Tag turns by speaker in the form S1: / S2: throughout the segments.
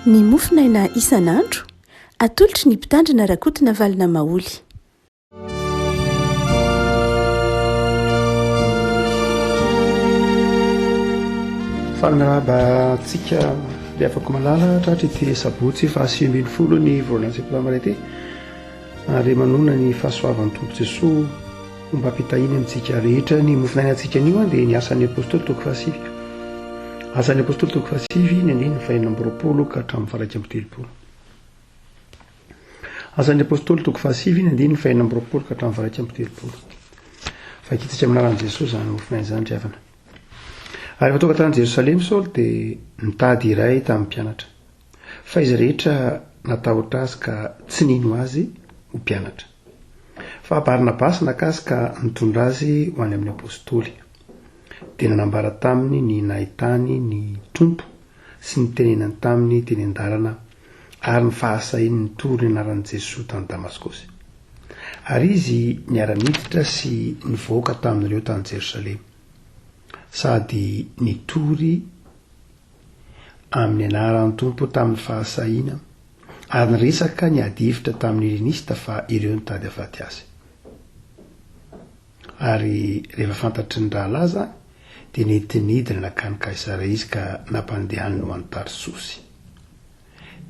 S1: Ny mofonaina isan'andro, atolotry ny Mpitandrina Rakotonavalona Maholy.
S2: Faly miarahaba antsika ry afako malala tratry ity sabotsy faha 19 ny volana septambra ity ary manonona ny fahasoavan'ny Tompo Jesoa Ombam-pitahiana amintsika rehetra ny mofonaina antsika anio dia ny Asan'ny Apostoly toko fahasivy. Asan'ny Apostoly toko fahasivy ny andininy fahenina amby roapolo ka hatramin'ny faha 31. Asan'ny Apostoly toko fahasivy ny andininy fahenina amby roapolo ka hatramin'ny faha 31. Vakitsika amin'ny anaran'i Jesosy izany mofonaina izany ry havana. Ary rehefa tonga tany Jerosalema Saoly dia nitady iray tamin'ny mpianatra. Fa izy rehetra natahotra azy ka tsy nino azy ho mpianatra. Fa Barnabasy naka azy ka nitondra azy ho any amin'ny apostoly. Dia nanambara taminy ny nahitany ny Tompo sy ny nitenenany taminy teny an-dalana ary ny fahasahiany nitory ny anaran'i Jesoa tany Damaskosy. Ary izy niara-niditra sy nivoaka tamin'ireo tany Jerosalema, sady nitory amin'ny anaran'ny Tompo tamin'ny fahasahiana ary niresaka niady hevitra tamin'ny Helenista fa ireo nitady hahafaty azy. Ary rehefa fantatry ny rahalahy izany, dia nentiny nidina nankany Kaisaria izy ka nampandehaniny ho any Tarsosy.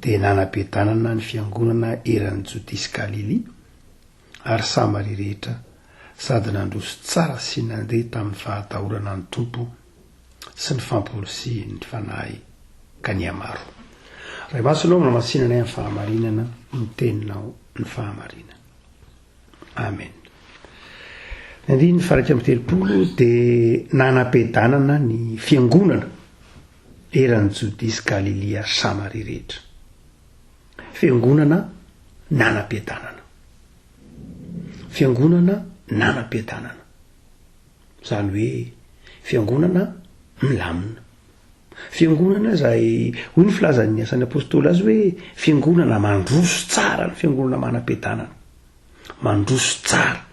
S2: Dia nanam-piadanana ny fiangonana eran'i Jodia sy Galilia ary Samaria rehetra, sady nandroso tsara sy nandeha tamin'ny fahatahorana ny Tompo sy ny famporisihin'ny Fanahy ka nihamaro. Ray Masina ô, manamasina anay amin'ny fahamarinana, ny Teninao ny fahamarinana. Amen. Ny andininy faha 31 dia nanam-piadanana ny fiangonana eran'i Jodia sy Galilia ary Samaria rehetra. Fiangonana nanam-piadanana. Fiangonana nanam-piadanana. Izany hoe fiangonana milamina. Fiangonana izay, hoy ny filazan'ny Asan'ny Apostoly azy hoe, fiangonana mandroso tsara ny fiangonana manam-piadanana. Mandroso tsara.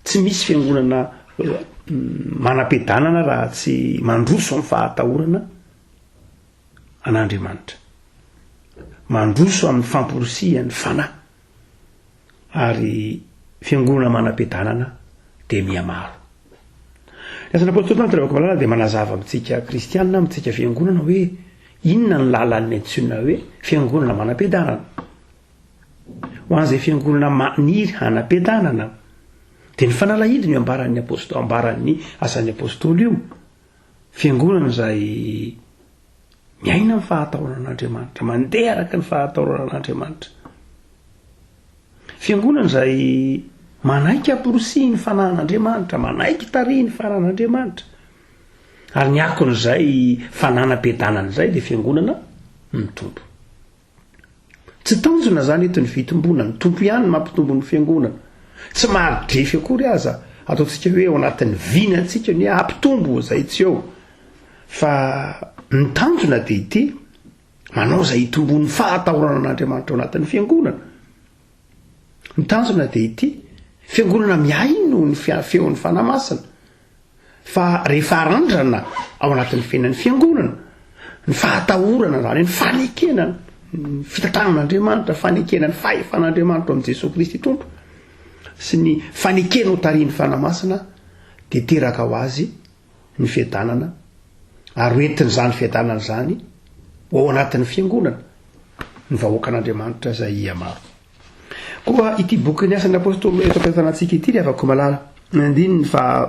S2: Tsy misy fiangonana manam-piadanana raha tsy mandroso amin'ny fahatahorana an'Andriamanitra. Mandroso amin'ny famporisihan'ny fanahy. Ary fiangonana manam-piadanana dia mihamaro. Ny asan'ny Apostoly Tany Ravakomalala dia manazava amintsika kristianina, amintsika fiangonana hoe inona ny lalan'ny antsoina hoe fiangonana manam-piadanana. Ho an'izay fiangonana maniry hanam-piadanana dia ny fanalahidy no ambaran'ny Apostoly, ambaran'ny asan'ny Apostoly io. Fiangonana izay miaina ny fahatahorana an'Andriamanitra, mandeha araka ny fahatahorana an'Andriamanitra. Fiangonana izay manaiky amporisihin'ny fanahin'Andriamanitra, manaiky tarihin'ny fanahin'Andriamanitra. Ary ny akon'izay fananam-piadanana izay dia fiangonana mitombo. Tsy tanjona izany eto ny fitomboana, ny Tompo ihany no mampitombo ny fiangonana. Tsy mari-drefy akory aza ataontsika hoe ao anatin'ny vinantsika ny hoe hampitombo izay tsy eo. Fa ny tanjona dia ity, manao izay hitomboan'ny fahatahorana an'Andriamanitra ao anatin'ny fiangonana. Ny tanjona dia ity, fiangonana mihaino ny feon'ny Fanahy Masina. Fa rehefa arandrana ao anatin'ny fiainan'ny fiangonana, ny fahatahorana izany hoe ny fanekena ny fitantanan'Andriamanitra, fanekena ny fahefan'Andriamanitra ao amin'i Jesoa Kristy Tompo, sy ny fanekena ho tarihin'ny Fanahy Masina, dia teraka ho azy ny fiadanana, ary ho entin'izany fiadanana izany ho ao anatin'ny fiangonana, ny vahoakan'Andriamanitra izay hihamaro. Koa ity bokin'ny Asan'ny Apostoly eto am-pitantanantsika ity ry havako malala, ny andininy faha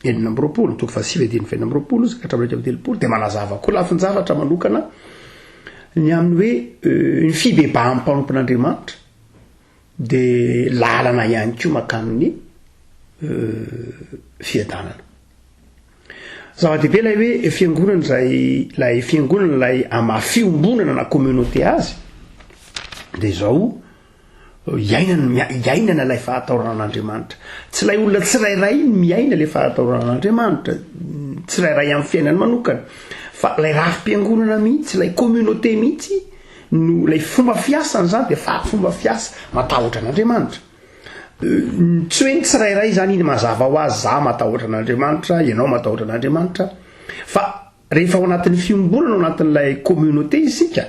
S2: 26, toko faha 9 andininy faha 26 ka hatramin'ny 31 dia manazava koa lafin-javatra manokana ny amin'ny hoe eh, ny fibebahan'ny mpanompon'Andriamanitra dia lalana ihany koa mankamin'ny eh, fiadanana. Zava-dehibe ilay hoe fiangonana izay ilay fiangonana ilay ama fiombonana na communauté azy dia izao iainana iainana ilay fahatahorana an'Andriamanitra. Tsy ilay olona tsirairay no miaina ilay fahatahorana an'Andriamanitra, tsirairay amin'ny fiainany manokana, fa ilay rafi-piangonana mihitsy, ilay communauté mihitsy no ilay fomba fiasany izany dia fa fomba fiasa matahotra an'Andriamanitra. Tsy hoe ny tsirairay izany iny mazava ho azy za matahotra an'Andriamanitra, ianao matahotra an'Andriamanitra, fa rehefa ao anatin'ny fiombonana, ao anatin'ilay communauté isika,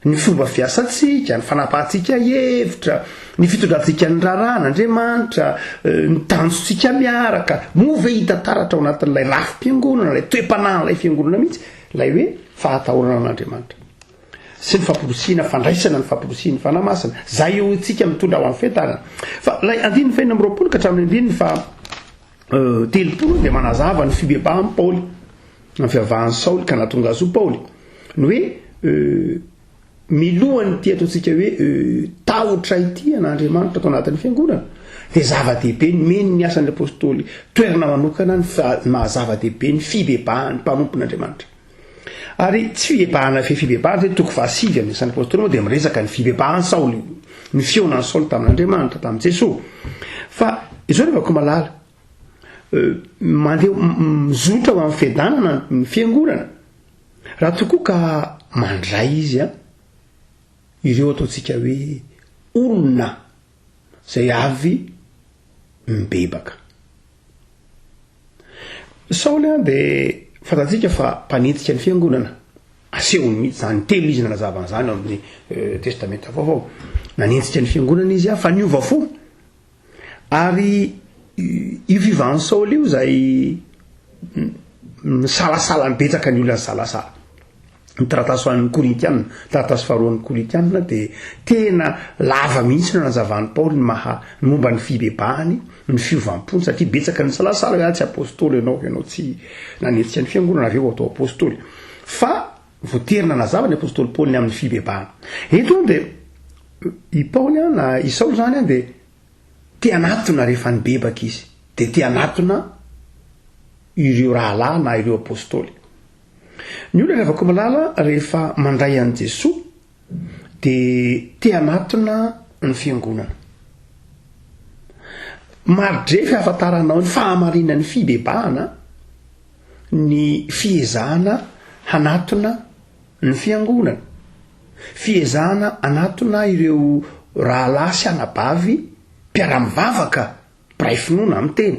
S2: Ny fomba fiasantsika, ny fanapahantsika hevitra, ny fitondrantsika ny raharahan'Andriamanitra, ny tanjontsika miaraka, moa ve hita taratra ao anatin'ilay rafi-piangonana, ilay toe-panahin'ilay fiangonana mihitsy, ilay hoe fahatahorana an'Andriamanitra sy ny famporisihina, fandraisana ny famporisihin'ny Fanahy Masina, izay eo antsika mitondra ho amin'ny fiadanana. Fa ilay andininy fahenina amby 20 ka hatramin'ny andininy faha 30 dia manazava ny fibebahan'i Paoly. Ny fiavahan'i Saoly ka nahatonga azy ho Paoly. Ny hoe milohan'ity ataontsika hoe tahotra ity an'Andriamanitra ato anatin'ny fiangonana dia zava-dehibe nomeny ny asan'ny apostoly toerana manokana ny maha zava-dehibe ny fibebahan'ny mpanompon'Andriamanitra. Ary tsy fibebahana fe fibebahana satria toko fahasivy amin'ny asan'ny apostoly moa dia miresaka ny fibebahan'i Saoly, ny fihaonan'i Saoly tamin'Andriamanitra, tamin'i Jesoa. Fa izao ry havako malala, Mandeha mizotra ho amin'ny fiadanana ny fiangonana raha tokoa ka mandray izy an ireo ataontsika hoe olona izay avy mibebaka. Saoly an dia fantatsika fa mpanenjika ny fiangonana. Asehony mihitsy izany, intelo izy nanazava an'izany ao amin'ny Testamenta Vaovao. Nanenjika ny fiangonana izy an fa niova fo. Ary io fiovan'i Saoly io izay nisalasala betsaka ny olona nisalasala. Ny taratasy ho an'ny Korintiana, taratasy faharoan'ny Korintiana dia tena lava mihitsy no nanazavan'i Paoly ny maha ny momba ny fibebahany, ny fiovam-pony satria betsaka ny nisalasala hoe ah tsy apostoly ianao, ianao tsy nanetsika ny fiangonana avy eo vao atao apostoly. Fa voatery nanazava ny apostoly Paoly ny amin'ny fibebahana. Eto dia I Paoly na i Saoly izany dia te hanatona rehefa nibebaka izy, dia te hanatona ireo rahalahy na ireo apostoly. Ny olona ry havako malala rehefa mandray an'i Jesoa dia te hanatona ny fiangonana. Mari-drefy ahafantaranao ny fahamarinan'ny fibebahana ny fiezahana hanatona ny Fiangonana. Fiezahana hanatona ireo rahalahy sy anabavy mpiara-mivavaka, mpiray finoana amin'ny tena.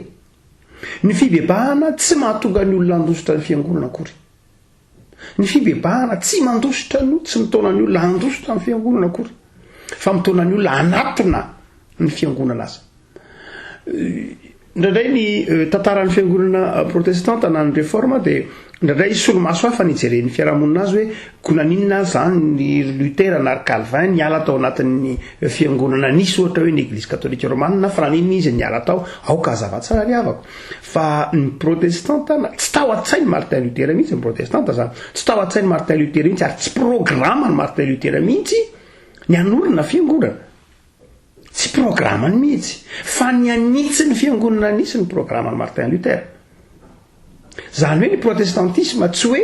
S2: Ny fibebahana tsy mahatonga ny olona handositra ny Fiangonana akory. Ny fibebahana tsy mandositra no tsy mitaona ny olona handositra ny Fiangonana akory, fa mitaona ny olona hanatona ny Fiangonana aza. Indraindray ny tantaran'ny fiangonana protestanta na ny reforme dia indraindray solomaso hafa ny ijeren'ny fiarahamonina azy hoe koa naninona aza izany ny ry Luther na ry Calvin niala tao anatin'ny fiangonana nisy ohatra hoe ny eglizy katolika romana fa naninona izy niala tao. Aoka hazava tsara ry havako fa ny protestanta na tsy tao an-tsain'i Martin Luther mihitsy ny protestanta izany, tsy tao an-tsain'i Martin Luther mihitsy ary tsy programan'i Martin Luther mihitsy ny hanorina fiangonana. Tsy programany mihitsy, fa ny hanitsy ny fiangonana nisy ny programan'i Martin Luther. Izany hoe ny protestantisme tsy hoe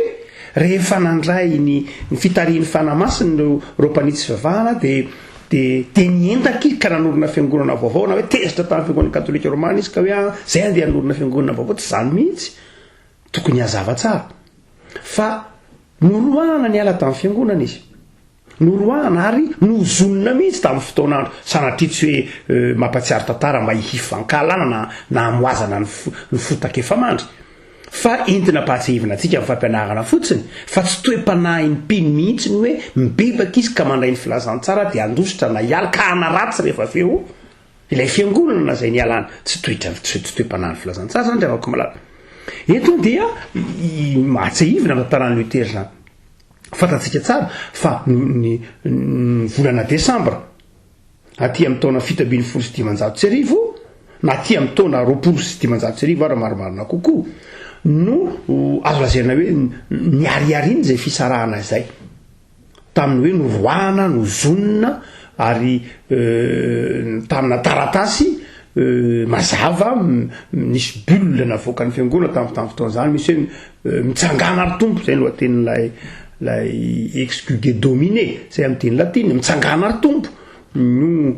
S2: rehefa nandray ny ny fitarihin'ny Fanahy Masina ireo ireo mpanitsy fivavahana dia dia dia niendaka izy ka nanorina fiangonana vaovao na hoe tezitra tamin'ny fiangonana katolika romana izy ka hoe ah zay andeha hanorina fiangonana vaovao, tsy izany mihitsy. Tokony hazava tsara fa noroahana niala tamin'ny fiangonana izy. Noroahana ary nozonina mihitsy tamin'ny fotoan'andro. Sanatria tsy hoe mampatsiaro tantara mba hifankahalana na na hamoazana ny ny fotaka efa mandry. Fa entina ampahatsiahivina antsika amin'ny fampianarana fotsiny fa tsy toe-panahin'ny mpino mihitsy ny hoe mibebaka izy ka mandray ny filazantsara dia handositra na hiala ka hanaratsy rehefa avy eo ilay fiangonana izay nialany. Tsy toetra tsy toe-panahin'ny filazantsara izany ry havako malala. Eto dia mahatsiahivina ny tantaran'i Luther izany. Fantatsika tsara fa ny ny volana desambra aty amin'ny taona 1517 na aty amin'ny taona 1520 ary marimarina kokoa no azo lazaina hoe niariariana izay fisarahana izay. Tamin'ny hoe noroahana, nozonina ary tamina taratasy mazava nisy bulle navoakan'ny fiangonana tamin'ny tamin'ny fotoana izany misy hoe mitsangàna ry Tompo, izay ny lohatenin'ilay ilay Excuge Domine, izay amin'ny teny latina, mitsangàna ry Tompo no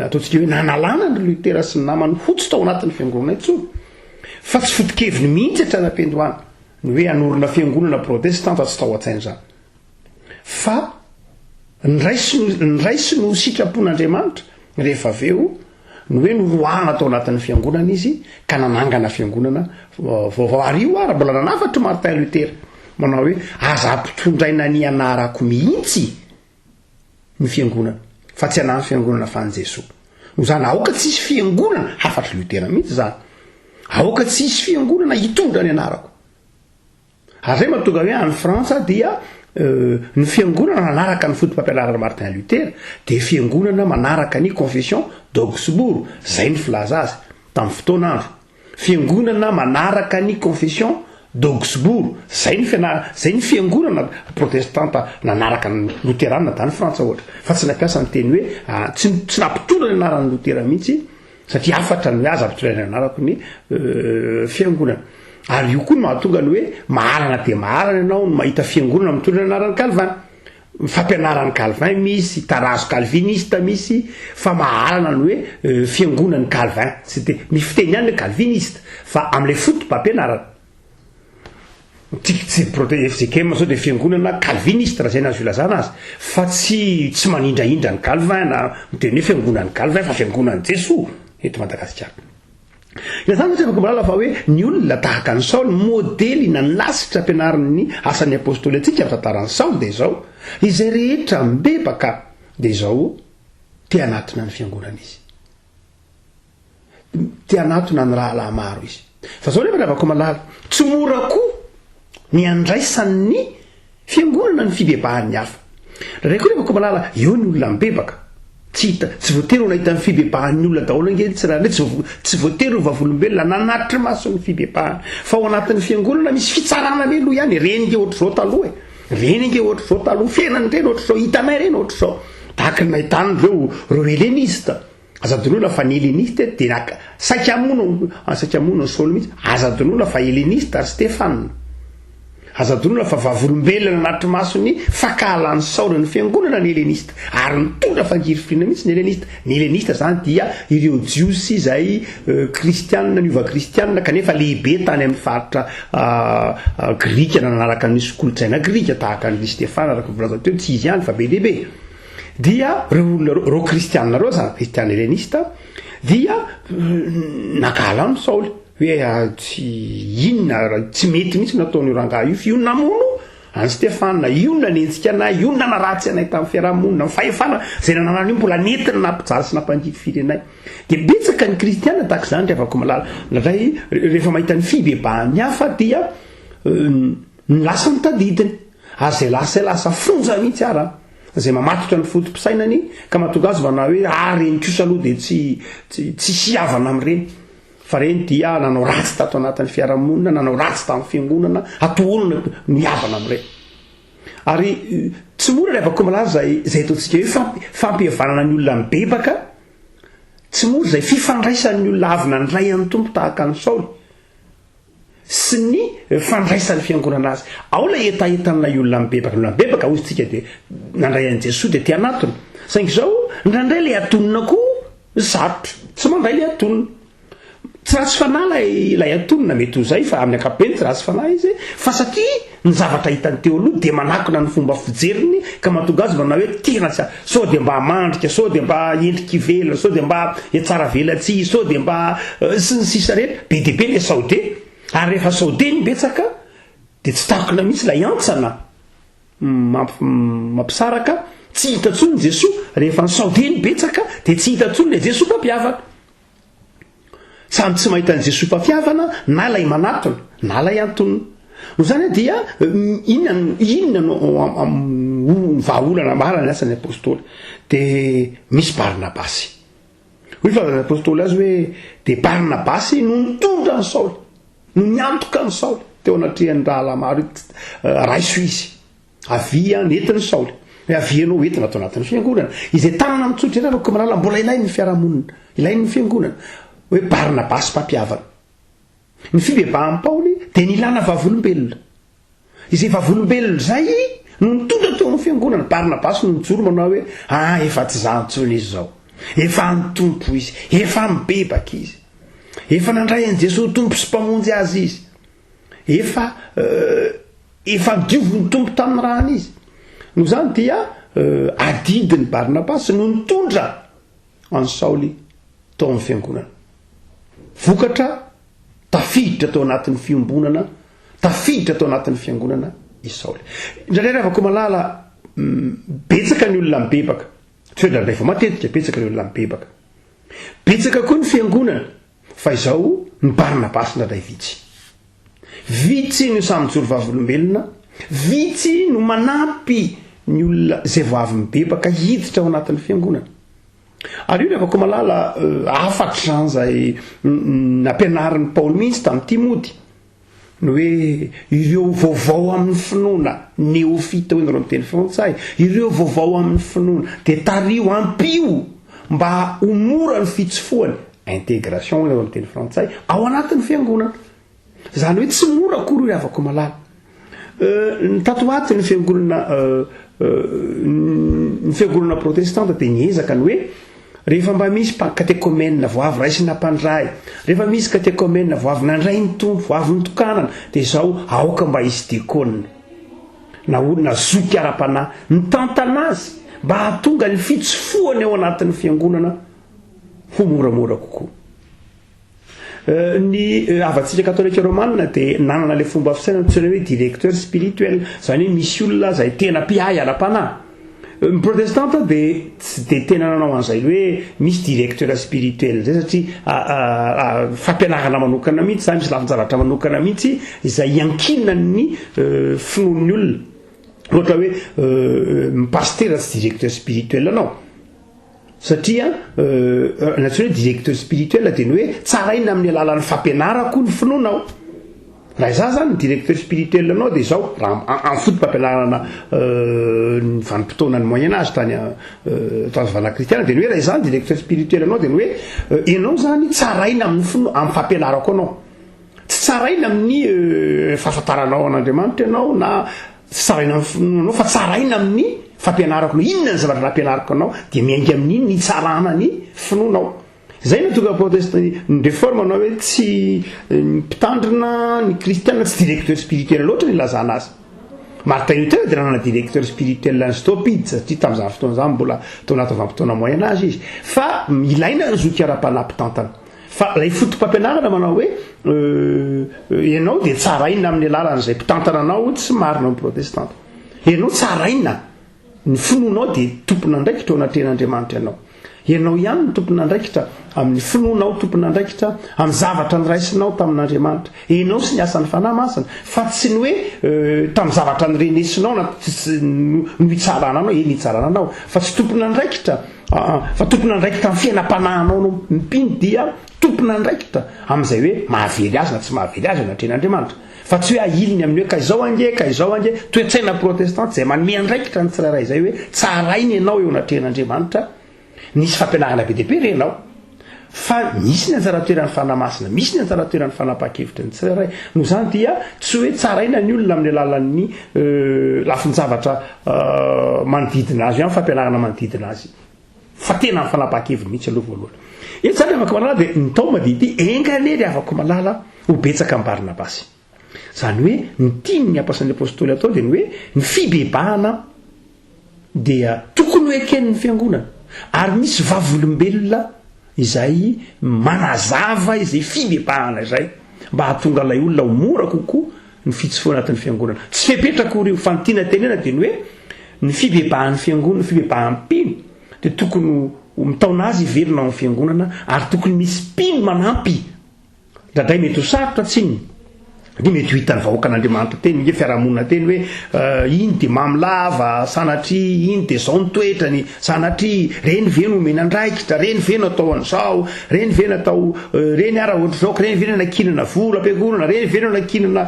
S2: ataontsika hoe nanalana an-dry Luther sy ny namany ho tsy tao anatin'ny fiangonana intsony. Fa tsy foto-keviny mihitsy hatrany am-piandohana ny hoe hanorina fiangonana protestanta, tsy tao an-tsainy izany. Fa nraisiny nraisiny ho sitrapon'Andriamanitra rehefa avy eo ny hoe noroahana tao anatin'ny fiangonana izy ka nanangana fiangonana vaovao. Ary io ara mbola nanafatry Martin Luther manao hoe aza ampitondraina ny anarako mihitsy. ny fiangonana, fa tsy anà ny fiangonana fa an'i Jesoa. Noho izany, aoka tsy hisy fiangonana, hafatr'i Lotera mihitsy izany, aoka tsy hisy fiangonana hitondra ny anarako. Ary izay mahatonga hoe any Frantsa dia ny fiangonana nanaraka ny foto-pampianaran'i Martin Luther dia fiangonana manaraka ny Confession d'Augsbourg, izay ny filaza azy tamin'ny fotoan'andro. Fiangonana manaraka ny Confession d'Augsbourg, izay ny fianarana, izay ny fiangonana protestanta nanaraka ny loterana tany Frantsa ohatra, fa tsy nampiasa ny teny hoe tsy tsy nampitondra ny anaran'i Lotera mihitsy satria hafatra ny hoe aza ampitondraina ny anarako ny fiangonana. Ary io koa no mahatonga ny hoe mahalana dia mahalana ianao no mahita fiangonana mitondra ny anaran'i Calvin. Ny fampianaran'i Calvin misy, tarazo calviniste misy, fa mahalana ny hoe fiangonan'i Calvin. Tsy dia, ny fiteny ihany hoe calviniste, fa amin'ilay foto-pampianarana. Tsy, tsy prote, FJKM zao dia fiangonana calviniste raha izay no azo ilazana azy, fa tsy, tsy manindrahindra an'i Calvin na miteny hoe fiangonan'i Calvin fa fiangonan'i Jesoa eto Madagasikara. Ilazana tsy afaka mahalala fa hoe ny olona tahaka an'i Saoly, modely na ny lasitra ampianarin'ny asan'ny Apostoly antsika amin'ny tantaran'i Saoly dia izao, izay rehetra mibebaka dia izao te hanatona ny fiangonana izy. Te hanatona ny rahalahy maro izy. Fa izao nefa ry havako malala, tsy mora koa ny handraisan'ny fiangonana ny fibebahan'ny hafa. Indraindray koa ry havako malala, eo ny olona mibebaka, tsy hita, tsy voatery ho nahita ny fibebahan'ny olona daholo ange ny tsirairay, tsy tsy voatery ho vavolombelona nanatri-maso ny fibebahana. Fa ao anatin'ny fiangonana misy fitsarana leloha ihany, ireny ange ohatr'izao taloha e, ireny ange ohatr'izao taloha, fiainan'ireny ohatr'izao, hitanay ireny ohatr'izao. Tahaka ny nahitana ireo, ireo Helenista. Aza adinoina fa ny Helenista dia naka, saika hamono, saika hamono an'i Saoly mihitsy. Aza adinoina fa Helenista ry Stefana. Aza adinoina fa vavolombelona nanatri-maso ny fankahalan'i Saoly ny fiangonana ny Helenista. Ary nitondra fangirifiriana mihitsy ny Helenista. Ny Helenista izany dia ireo Jiosy izay kristianina, niova kristianina kanefa lehibe tany amin'ny faritra grika na nanaraka ny kolontsaina grika tahaka an'i Stefana araka ny voalaza teo, tsy izy ihany fa be dia be. Dia ireo olona ireo, ireo kristianina ireo zany, kristiana helenista, dia nankahala an'i Saoly, hoe tsy inona, tsy mety mihitsy ny nataon'io rangahy io, fa io namono an'i Stefana, io nanenjika anay, io nanaratsy anay tamin'ny fiarahamonina, ny fahefana izay nananany io mbola nentiny nampijaly sy nampangirifiry anay. Dia betsaka ny kristiana tahaka izany ry havako malala, indraindray rehefa mahita ny fibebahan'ny hafa dia ny lasa no tadidiny, ary izay lasa izay lasa fonja mihitsy ara. izay mamatotra ny foto-pisainany ka mahatonga azy manao hoe ah reny kosa aloha dia tsy tsy tsy hihavana amin'ireny fa reny dia nanao ratsy tato anatin'ny fiarahamonina, nanao ratsy tamin'ny fiangonana, atohonana mihavana amin'ireny. Ary tsy mora ry havako malaza izay izay ataontsika hoe fampi, fampihavanana ny olona mibebaka, tsy mora izay fifandraisan'ny olona avy nandray an'ny Tompo tahaka an'i Saoly. sy ny fandraisan'ny fiangonana azy. Ao ilay hetahetan'ilay olona mibebaka. Ny olona mibebaka hoy isika dia nandray an'i Jesoa dia te hanatona. Saingy izao, indraindray ilay atonina koa sarotra. Tsy mandray ilay atonina. Tsy ratsy fanahy ilay ilay atonina, mety ho izay fa amin'ny ankapobeny tsy ratsy fanahy izy, fa satria ny zavatra hitany teo aloha dia manakona ny fomba fijeriny ka mahatonga azy manao hoe tena tsy Sao dia mba mandrika, sao dia mba endrika ivelany, sao dia mba etsara velatsihy, sao dia mba sy ny sisa rehetra. Be dia be ilay sao dia. Ary rehefa sao dia ny betsaka dia tsy takona mihitsy ilay hantsana mampisaraka, tsy hita intsony Jesoa. Rehefa ny sao dia ny betsaka dia tsy hita intsony ilay Jesoa mpampihavana. Samy tsy mahita an'i Jesoa mpampihavana na ilay manatona na ilay antonona. Noho izany dia inona inona no vahaolana marina ny asan'ny Apostoly? Dia misy Barnabasy. Hoy ny filazan'ny Apostoly azy hoe dia Barnabasy no nitondra an'i Saoly, no niantoka an'i Saoly teo anatrehan'ny rahalahy maro, raiso izy. Avia nentin'i Saoly. Hoe avia ianao hoentina ato anatin'ny fiangonana. Izay tanana mitsotra ireny ry malala mbola ilain'ny fiarahamonina, ilain'ny fiangonana. Hoe Barnabasy mpampihavana. Ny fibebahan'i Paoly dia nilana vavolombelona. Izay vavolombelona izay no nitondra teo amin'ny fiangonana. Barnabasy no nijoro manao hoe, ah efa tsy izaho intsony izy izao. Efa an'ny Tompo izy. Efa mibebaka izy. Efa nandray an'i Jesoa ho Tompo sy Mpamonjy azy izy. Efa efa nodiovin'ny Tompo tamin'ny rany izy. Noho izany dia adidin'i Barnabasy no nitondra an'i Saoly tao amin'ny fiangonana. Vokatra, tafiditra tao anatin'ny fiombonana, tafiditra tao anatin'ny fiangonana i Saoly. Indraindray ry havako malala, Betsaka ny olona mibebaka. Tsy hoe indraindray fa matetika betsaka ny olona mibebaka. Betsaka koa ny fiangonana fa izao ny Barnabasy indraindray vitsy. Vitsy no samy mijoro vavolombelona, vitsy no manampy ny olona izay vao avy mibebaka hiditra ao anatin'ny fiangonana. Ary io ry havako malala hafatra izany izay nampianarin'i Paoly mihitsy tamin'i Timoty. Ny hoe ireo vaovao amin'ny finoana, néophyte hoy nareo amin'ny teny frantsay, ireo vaovao amin'ny finoana dia tariho, ampio mba ho mora ny fitsofohany, intégration hoy nareo amin'ny teny frantsay, ao anatin'ny fiangonana. Izany hoe tsy mora akory ry havako malala. Ny tato ho ato ny fiangonana ny fiangonana protestanta dia niezaka ny hoe rehefa mba misy katekomena vao avy raisina mpandray, rehefa misy katekomena vao avy nandray ny Tompo, vao avy nitokanana, dia izao aoka mba hisy diakona na olona zoky ara-panahy mitantana azy mba hahatonga ny fitsofohany ao anatin'ny fiangonana ho moramora kokoa. Ny havantsika katolika romana dia nanana ilay fomba fisainana antsoina hoe directeur spirituel, izany hoe misy olona izay tena mpiahy ara-panahy. Ny protestanta dia tsy dia tena nanao an'izay hoe misy directeur spirituel izay satria fampianarana manokana mihitsy izany, misy lafin-javatra manokana mihitsy izay iankinan'ny finoan'ny olona. Ohatra hoe ny pasitera tsy directeur spirituel anao. Satria ny antsoina hoe directeur spirituel dia ny hoe tsaraina amin'ny alalan'ny fampianarako ny finoanao. Raha izaho izany ny directeur spirituel anao dia izao, raha amin'ny foto-pampianarana ny vanim-potoanan'ny moyen âge tany tany kristiana dia ny hoe raha izaho ny directeur spirituel anao dia ny hoe ianao izany tsaraina amin'ny finoa amin'ny fampianarako anao. Tsy tsaraina amin'ny fahafantaranao an'Andriamanitra ianao na Tsy tsaraina amin'ny finoanao fa tsaraina amin'ny fampianarako anao. Inona ny zavatra nampianariko anao dia miainga amin'iny ny hitsarana ny finoanao. Izay no tonga protest ny reforme anao hoe tsy ny mpitandrina ny kristiana tsy directeur spirituel loatra ny ilazana azy. Martin Luther dia nanana directeur spirituel any Stopid satria tamin'izany fotoana izany mbola tao anaty vanim-potoana moyen âge izy. Fa ilaina ny zoky ara-panahy mpitantana. Fa ilay foto-pampianarana manao hoe ianao dia tsaraina amin'ny alalan'izay mpitantana anao tsy marina amin'ny protestanta. Ianao tsaraina, ny finoanao dia tompon'andraikitra eo anatrehan'Andriamanitra ianao. Ianao ihany no tompon'andraikitra amin'ny finoanao, tompon'andraikitra amin'ny zavatra noraisinao tamin'Andriamanitra. Ianao sy ny asan'ny Fanahy Masina, fa tsy ny hoe tamin'ny zavatra norenesinao na no hitsarana anao, eny hitsarana anao, fa tsy tompon'andraikitra Aa, fa tompon'andraikitra amin'ny fiainam-panahinao anao. Ny mpino dia tompon'andraikitra amin'izay hoe mahavery azy na tsy mahavery azy eo anatrehan'Andriamanitra. Fa tsy hoe ahiliny amin'ny hoe ka izao ange, ka izao ange. Toe-tsaina protestanta izay manome andraikitra ny tsirairay izay hoe tsaraina ianao eo anatrehan'Andriamanitra. Nisy fampianarana be dia be renao. Fa misy ny anjara toeran'ny Fanahy Masina, misy ny anjara toeran'ny fanapahan-kevitry ny tsirairay. Noho izany dia tsy hoe tsaraina ny olona amin'ny alalan'ny lafin-javatra manodidina azy ihany, fampianarana manodidina azy, fa tena ny fanapahan-keviny mihitsy aloha voalohany. Eto izany ry havako malala dia ny taoma dia ity, enga anie ry havako malala ho betsaka amin'i Barnabasy. Izany hoe ny tian'ny ampasan'ny Apostoly atao dia ny hoe ny fibebahana dia tokony ho eken'ny fiangonana ary misy vavolombelona izay manazava izay fibebahana izay mba hahatonga ilay olona ho mora kokoa ny fitsofohana anatin'ny fiangonana. Tsy fepetra akory io fa ny tiana tenena dia ny hoe ny fibebahan'ny fiangonana, ny fibebahan'ny mpino dia tokony ho mitaona azy hiverina ao amin'ny fiangonana ary tokony misy mpino manampy Indraindray mety ho sarotra tsinona. Dia mety ho hitan'ny vahoakan'Andriamanitra teny nge fiarahamonina teny hoe iny dia mamy lava, sanatria, iny dia izao ny toetrany, sanatria, reny ve no omena andraikitra, reny ve no atao an'izao, reny ve no atao, reny ara ohatr'izao, reny ve no anankinana vola am-piangonana, reny ve no anankinana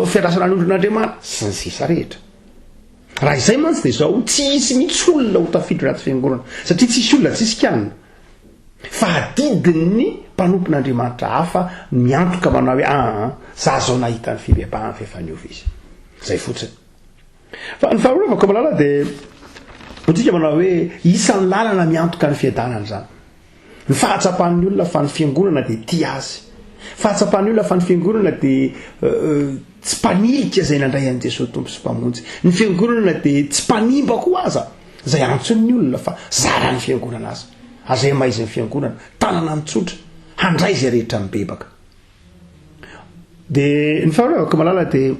S2: fiandrasana ny ondrin'Andriamanitra, sy ny sisa rehetra. Raha izay mantsy dia izao, tsy hisy mihitsy olona ho tafiditra anaty fiangonana, satria tsy hisy olona tsy hisy kianina. Fa adidin'ny mpanompon'Andriamanitra hafa miantoka manao hoe aa za zao nahita ny fibebahany fa efa niova izy. Zay fotsiny. Fa ny faharoa ravako malala dia hotsika manao hoe isan'ny lalana miantoka ny fiadanana izany. Ny fahatsapan'ny olona fa ny fiangonana dia tia azy. Fahatsapan'ny olona fa ny fiangonana dia tsy mpanilika izay nandray an'i Jesoa Tompo sy Mpamonjy. Ny fiangonana dia tsy mpanimba koa aza. Izay antson'ny olona fa zaran'ny fiangonana aza. Aza emaizin'ny fiangonana, tanana mitsotra, handray izay rehetra mibebaka. Dia ny faharoa ravako malala dia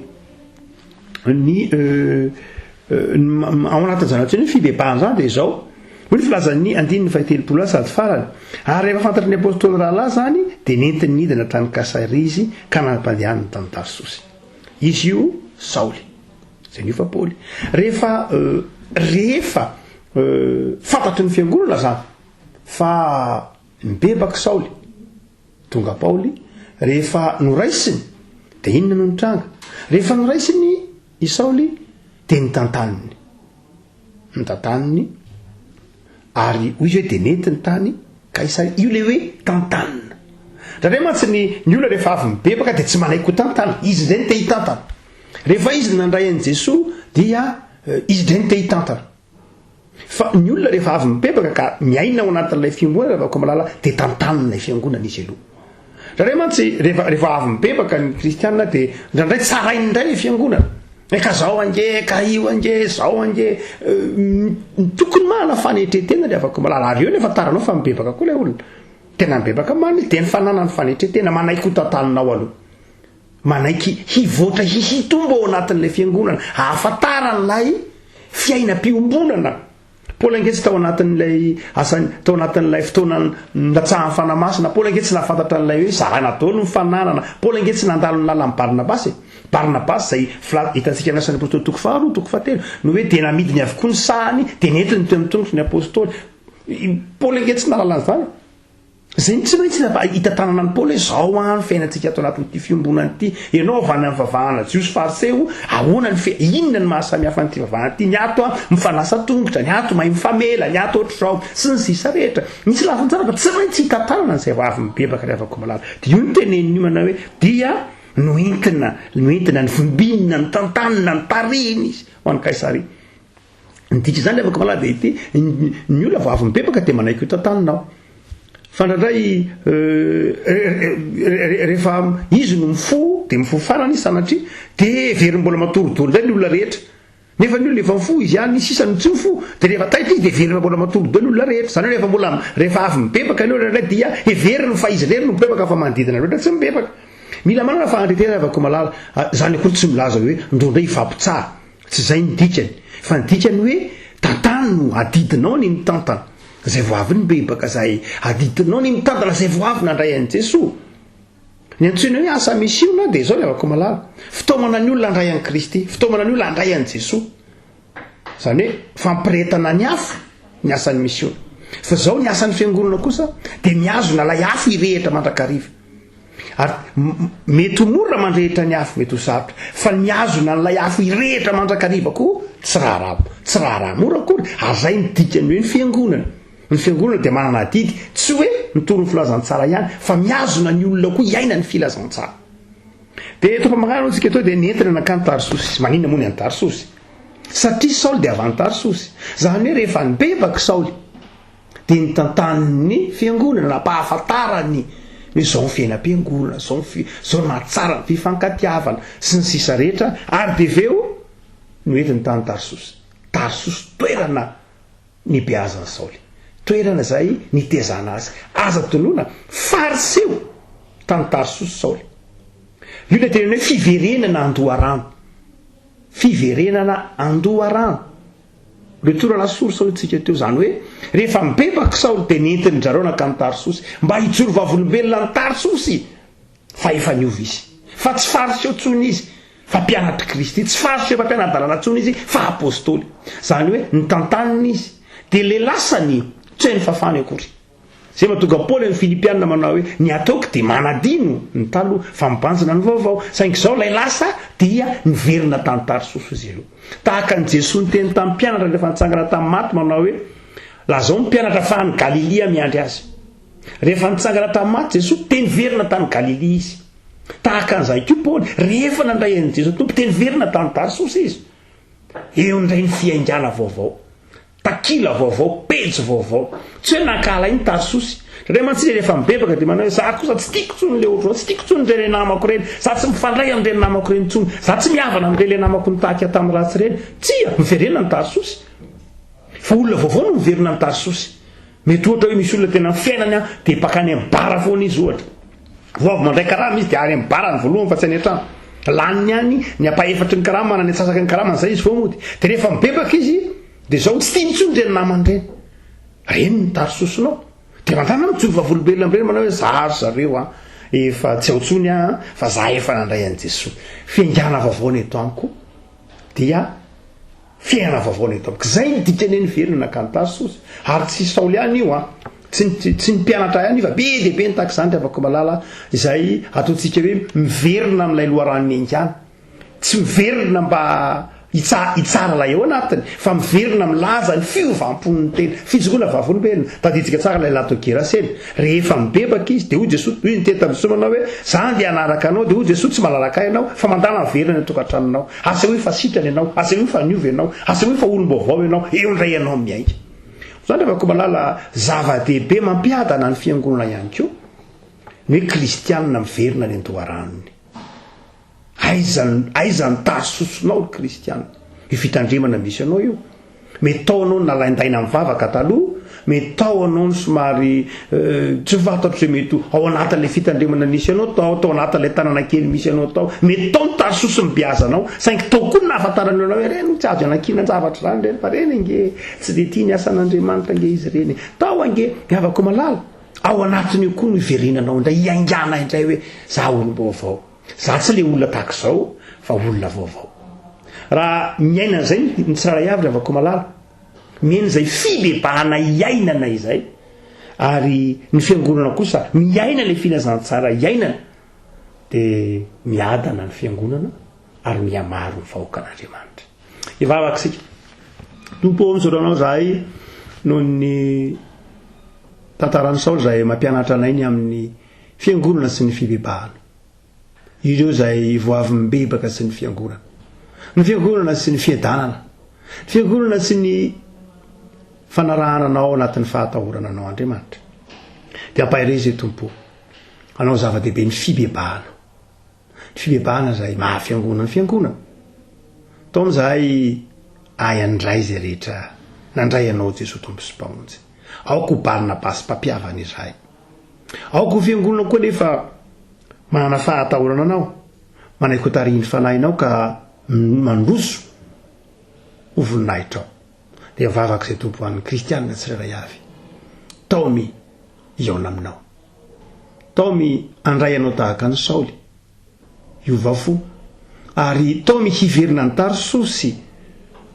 S2: ny. Ao anatin'izany antsoina hoe fibebahana izany dia izao, hoy ny filazan'ny andininy fahatelopolo sady farany, Ary rehefa fantatry ny apostoly rahalahy izany, dia nentiny nidina tany Kaisaria izy ka nampandehaniny tany Tarsosy. Izy io Saoly, izay niova Paoly. Rehefa rehefa fantatry ny fiangonana izany fa nibebaka Saoly, Tonga Paoly, rehefa noraisiny, dia inona no nitranga? Rehefa noraisiny i Saoly, dia notantaniny. Notantaniny, ary hoy izy hoe dia nentiny tany Kaisaria. Io ilay hoe tantanina. Indraindray mantsy ny, ny olona rehefa avy mibebaka dia tsy manaiky ho tantana. Izy indray no te hitantana. Rehefa izy nandray an'i Jesoa dia eh, izy indray no te hitantana. Fa ny olona rehefa avy mibebaka ka miaina ao anatin'ilay fiangonana Ravakomalala dia tantanina ilay fiangonana izy aloha. Indraindray mantsy rehefa rehefa avy mibebaka ny kristiana dia indraindray tsarainy indray ilay fiangonana. E ka zao ange, ka io ange, zao ange. Tokony manana fanetren-tena ry Ravakomalala. Ary eo nefa taranao fa mibebaka koa ilay olona. Tena mibebaka marina izy dia ny fananany fanetren-tena manaiky ho tantaninao aloha. Manaiky hivoatra hihitombo ao anatin'ilay fiangonana, ahafantaran'ilay fiainam-piombonana. Paoly ange tsy tao anatin'ilay asany, tao anatin'ilay fotoana nilatsahan'ny Fanahy Masina. Paoly ange tsy nahafantatra an'ilay hoe zaraina daholo ny fananana. Paoly ange tsy nandalo ny lalan'i Barnabasy e. Barnabasy izay fila, hitantsika amin'ny Asan'ny Apostoly toko faharoa, toko fahatelo, ny hoe dia namidiny avokoa ny sahany, dia nentiny teo amin'ny tongotry ny Apostoly. Paoly ange tsy nahalala an'izany. Izay no tsy maintsy hitantanana an'i Paoly hoe izao an ny fiainantsika ato anatin'ity fiombonana ity, ianao avy any amin'ny vavahana jiosy fariseo, ahoana ny fi, inona no maha samy hafa an'ity vavahana ity, ny ato an mifanasa tongotra, ny ato mahay mifamela, ny ato ohatr'izao, sy ny sisa rehetra. Misy lafiny tsara fa tsy maintsy hitantanana an'izay vao avy mibebaka ry havako malala. Dia io no tenenin'io manao hoe dia noentina, noentina, novimbinina, notantanina, notarihina izy ho any Kaisaria. Ny dik'izany ry havako malala dia ity, ny olona vao avy mibebaka dia manaiky ho tantanina ao. Fa indraindray rehefa izy no mifoha dia mifoha farany izy sanatria dia heveriny mbola matoridory indray ny olona rehetra. Nefa ny olona efa mifoha izy ihany sisa no tsy mifoha. Dia rehefa taitra izy dia heveriny fa mbola matory daholo ny olona rehetra. Izany hoe rehefa mbola rehefa avy mibebaka ny olona indraindray dia heveriny fa izy irery no mibebaka fa manodidina loatra tsy mibebaka. Mila manana fahandretena ry havako malala. Izany akory tsy milaza hoe ndao indray hifampitsara. Tsy izay ny dikany, fa ny dikany hoe tantano, adidinao ny mitantana izay vao avy nibebaka, izay adidinao ny mitantana izay vao avy nandray an'i Jesoa. Ny antsoina hoe asa misiona dia izao ry havako malala, fitaomana ny olona handray an'i Kristy, fitaomana ny olona handray an'i Jesoa. Izany hoe fampirehetana ny afo ny asan'ny misiona. Fa izao ny asan'ny fiangonana kosa dia mihazona ilay afo hirehitra mandrakariva. Ary mety ho mora mandrehitra ny afo, mety ho sarotra, fa ny mihazona an'ilay afo hirehitra mandrakariva koa tsy raharaha, tsy raharaha mora akory. Ary izay no dikan'ny hoe ny fiangonana. Ny fiangonana dia manana adidy, tsy hoe mitory ny filazantsara ihany, fa mihazona ny olona koa hiaina ny filazantsara. Dia eto am-pamaranana hoy isika teo dia nentina nankany Tarsosy. Maninona moa ny any Tarsosy? Satria Saoly dia avy any Tarsosy. Izany hoe rehefa nibebaka Saoly, dia nitantanin'ny fiangonana, nampahafantarany hoe izao ny fiainam-piangonana, izao ny fi, izao ny mahatsara ny fifankatiavana, sy ny sisa rehetra, ary dia avy eo noentiny tany Tarsosy. Tarsosy toerana nibeazan'i Saoly, toerana izay nitezana azy. Aza tononina, Fariseo tany Tarsosy Saoly. Io ilay teneno hoe fiverenana an-doharano. Fiverenana an-doharano. Retour à la source hoy tsika teo, izany hoe rehefa nibebaka Saoly dia nentiny zareo nankany Tarsosy mba hijoro vavolombelona any Tarsosy fa efa niova izy, fa tsy fariseo tsony izy fa mpianatr'i Kristy, tsy fariseo mpampiana-dalàna tsony izy fa apostoly, izany hoe nitantanina izy dia le lasany tsy hay nofafany akory. Izay mahatonga Paoly amin'ny Filipiana manao hoe, Ny ataoko dia manadino ny taloha, fa mibanjina ny vaovao. Saingy izao ilay lasa dia niverina tany Tarsosy izy ireo. Tahaka an'i Jesoa niteny tamin'ny mpianatra rehefa nitsangana tamin'ny maty manao hoe, Lazao ny mpianatra fa any Galilia miandry azy. Rehefa nitsangana tamin'ny maty Jesoa dia niverina tany Galilia izy. Tahaka an'izay koa Paoly, rehefa nandray an'i Jesoa Tompo dia niverina tany Tarsosy izy. Eo indray ny fiaingàna vaovao. Takila vaovao, pejy vaovao. Tsy hoe nankahala iny Tarsosy. Indraindray mantsy ilay rehefa mibebaka dia manao hoe za kosa tsy tiako intsony ilay ohatr'izao, tsy tiako intsony ireny namako ireny, za tsy mifandray amin'ireny namako ireny intsony, za tsy mihavana amin'ireny ilay namako nitaky ahy tamin'ny ratsy ireny. Tsia, miverena ny Tarsosy. Fa olona vaovao no miverina ny Tarsosy. Mety ohatra hoe misy olona tena ny fiainany an, dia mpakany amin'ny bara foana izy ohatra. Vao avy mandray karama izy dia any amin'ny bara ny voalohany fa tsy any an-trano. Laniny any ny ampahefatry ny karama na ny antsasaky ny karamany zay izy vao mody. Dia rehefa mibebaka izy dia zao tsy tiany intsony ireny namany ireny. Reny ny tarisosonao. Dia mandana mijoro vavolombelona amin'ireny manao hoe za ry zareo a, efa tsy ao intsony aho fa za efa nandray an'i Jesoa. Fiaingàna vaovao ny eto amiko dia Fiainana vaovao no eto amiko. Izay no dikany hoe niverina nankany Tarsosy. Ary tsy Saoly ihany io an. Tsy ny, tsy ny mpianatra ihany io fa be dia be ny tahaka izany ry havako malala, izay ataontsika hoe miverina amin'ilay loharano niaingàna. Tsy miverina mba hitsa, hitsara ilay ao anatiny, fa miverina milaza ny fiovam-pon'ny tena. Fijoroana vavolombelona. Tadidintsika tsara ilay lahy tao Gerasena. Rehefa mibebaka izy, dia hoy Jesoa, hoy niteny tamin'i Jesoa manao hoe, Za andeha hanaraka anao, dia hoy Jesoa, tsy malalaka ahy ianao, fa mandala miverina any an-tokantranonao. Asehoy fa sitrana ianao, asehoy fa niova ianao, asehoy fa olom-baovao ianao, eo indray ianao miainga. Izany ry Vakomalala, zava-dehibe mampiadana ny fiangonana ihany koa ny hoe kristianina miverina any an-doharanony. Aiza aiza ny tarsosonao ry kristiana? Io fitandremana misy anao io. Mety tao anao ny nalaindaina mivavaka taloha, mety tao anao ny somary tsy fantatro izay mety ho ao anatin'ilay fitandremana nisy anao tao, tao anatin'ilay tanàna kely misy anao tao, mety tao ny tarsosy nibeazanao, saingy tao koa ny nahafantaran'ny olona hoe ireny tsy azo ianankinan-javatra izany ireny fa ireny ange tsy dia tia ny asan'Andriamanitra ange izy ireny e. Tao ange, ny havako malala, ao anatin'io koa no hiverenanao indray, hiaingàna indray hoe za olom-baovao. Za tsy le olona tahaka izao fa olona vaovao. Raha miaina an'izay ny tsirairay avy ry Havakomalala, miaina izay fibebahana iainana izay, ary ny fiangonana kosa miaina ilay filazantsara iainana, dia miadana ny fiangonana ary mihamaro ny vahoakan'Andriamanitra. Hivavaka isika. Tompo ô, misaotra Anao izahay noho ny tantaran'i Saoly izay mampianatra anay ny amin'ny Fiangonana sy ny fibebahana. Ireo izay vao avy mibebaka sy ny fiangonana. Ny fiangonana sy ny fiadanana. Ny fiangonana sy ny fanarahana anao ao anatin'ny fahatahorana anao Andriamanitra. Dia ampaherezo e Tompo. Anao zava-dehibe ny fibebahana. Ny fibebahana izay maha fiangonana ny fiangonana. Taona izahay ahy handray izay rehetra nandray anao Jesoa Tompo sy Mpamonjy. Aoka ho Barnabasy mpampihavana izahay. Aoka ho fiangonana koa anefa manana fahatahorana anao, manaiky ho tarihin'ny Fanahinao ka mandroso ho voninahitrao. Dia vavaka izay Tompo ho an'ny kristianina tsirairay avy. Taomy hihaona aminao. Taomy handray anao tahaka an'i Saoly. Hiova fo. Ary taomy hiverina any Tarsosy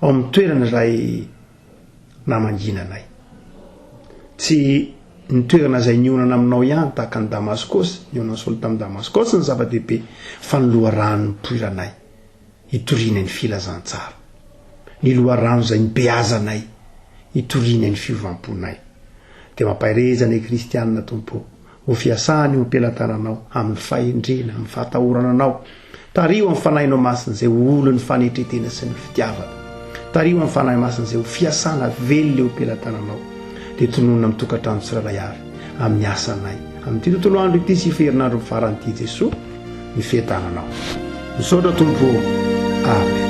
S2: ao amin'ny toerana izay namangiana anay. Tsy ny toerana izay nionana aminao ihany tahaka an'i Damaskosy, nionan'i Saoly tamin'i Damaskosy ny zava-dehibe, fa ny loharano nipoiranay hitoriana ny filazantsara, ny loharano izay nibeazanay hitoriana ny fiovam-ponay. Dia mampahereza anay kristianina, Tompo ô. Ho fiasany eo am-pelatananao, amin'ny fahendrena, amin'ny fahatahorana Anao. Tariho amin'ny Fanahinao Masina izay ho olon'ny fanetren-tena sy ny fitiavana. Tariho amin'ny Fanahy Masina izay ho fiasana velona eo am-pelatananao. Dia tononina amin'ny tokantrano tsirairay avy, amin'ny asanay, amin'ity tontolo andro ity sy herinandro farany ity Jesoa, ny fiadananao. Misaotra Tompo ô. Amen.